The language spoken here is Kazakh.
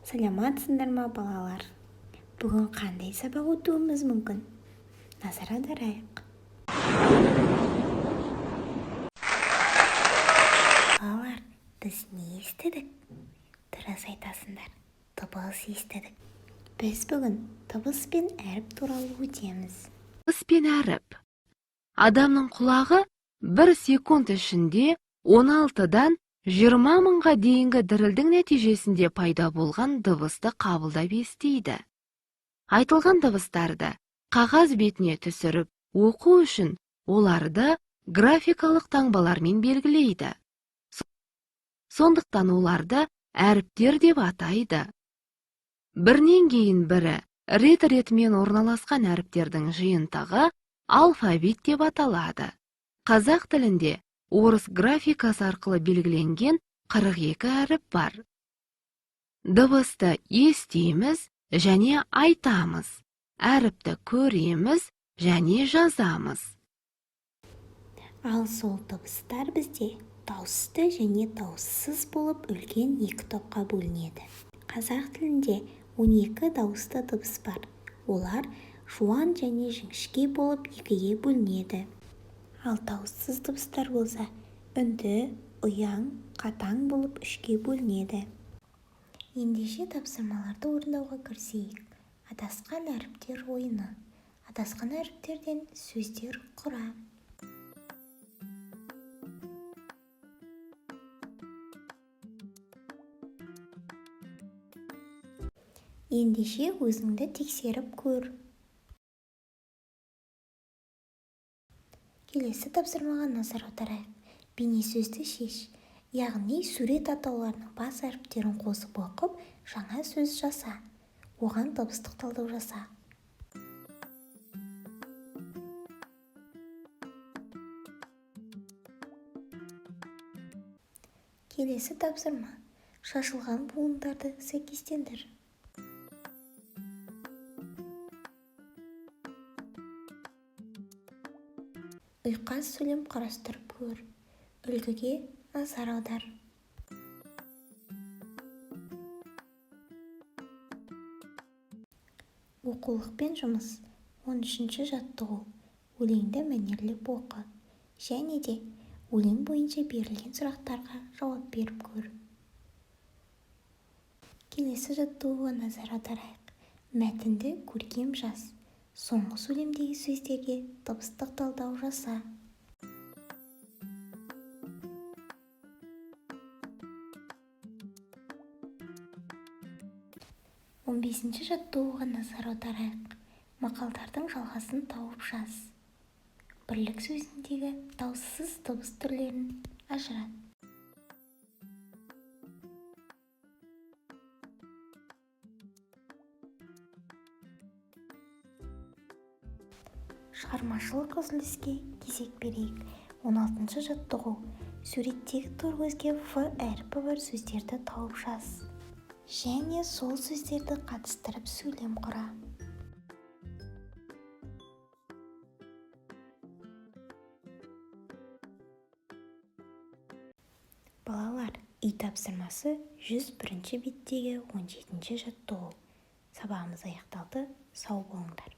Саламатсыңдар ма, балалар? Бүгін қандай сабақ өтуіміз мүмкін? Назар аударайық. Балалар, біз не естідік? Дұрыс айтасыңдар, дыбыс естідік. Біз бүгін дыбыс пен әріп туралы өтеміз. Дыбыс пен әріп. Адамның құлағы бір секунд ішінде 16-дан 20 мыңға дейінгі дірілдің нәтижесінде пайда болған дыбысты қабылдап естиді. Айтылған дыбыстарды қағаз бетіне түсіріп оқу үшін оларды графикалық таңбалармен белгілейді. Сондықтан оларды әріптер деп атайды. Бірінен кейін бірі рет-ретімен орналасқан әріптердің жиынтығы алфавит деп аталады. Қазақ тілінде орыс графикасы арқылы белгіленген 42 әріп бар. Дыбысты естиміз және айтамыз, әріпті көреміз және жазамыз. Ал сол дыбыстар бізде дауысты және дауыссыз болып үлкен екі топқа бөлінеді. Қазақ тілінде 12 дауысты дыбыс бар. Олар жуан және жіңішке болып екіге бөлінеді. Ал дауыссыз дыбыстар болса, үнді, ұяң, қатаң болып үшке бөлінеді. Ендеше тапсырмаларды орындауға кірісейік. Адасқан әріптер ойыны. Адасқан әріптерден сөздер құра. Ендеше өзіңді тексеріп көр. Келесі тапсырмаға назар аударайық. Бейнесөзді шеш. Яғни сурет атауларының бас әріптерін қосып оқып, жаңа сөз жаса. Оған дыбыстық талдау жаса. Келесі тапсырма. Шашылған буындарды сәйкестендір. Ұйқас сөйлем құрастырып көр. Үлгіге назар аудар. Оқулықпен жұмыс. 13-ші жаттығу. Өлеңді мәнерлеп оқы. Және де өлең бойынша берілген сұрақтарға жауап беріп көр. Келесі жаттығуға назар аударайық. Мәтінді көркем жаз. Соңғы сөйлемдегі сөздерге дыбыстық талдау жаса. Он бесінші жаттығуға назар аударайық. Мақалдардың жалғасын тауып жаз. Бірлік сөзіндегі дауыссыз дыбыс түрлерін ажырат. Шығармашылық үзіліске кезек берейік. 16-шы жаттығу. Суреттегі торкөзге Ф әрпі бар сөздерді тауып жаз. Және сол сөздерді қатыстырып сөйлем құра. Балалар, үй тапсырмасы 101-ші беттегі 17-ші жаттығу. Сабағымыз аяқталды. Сау болыңдар.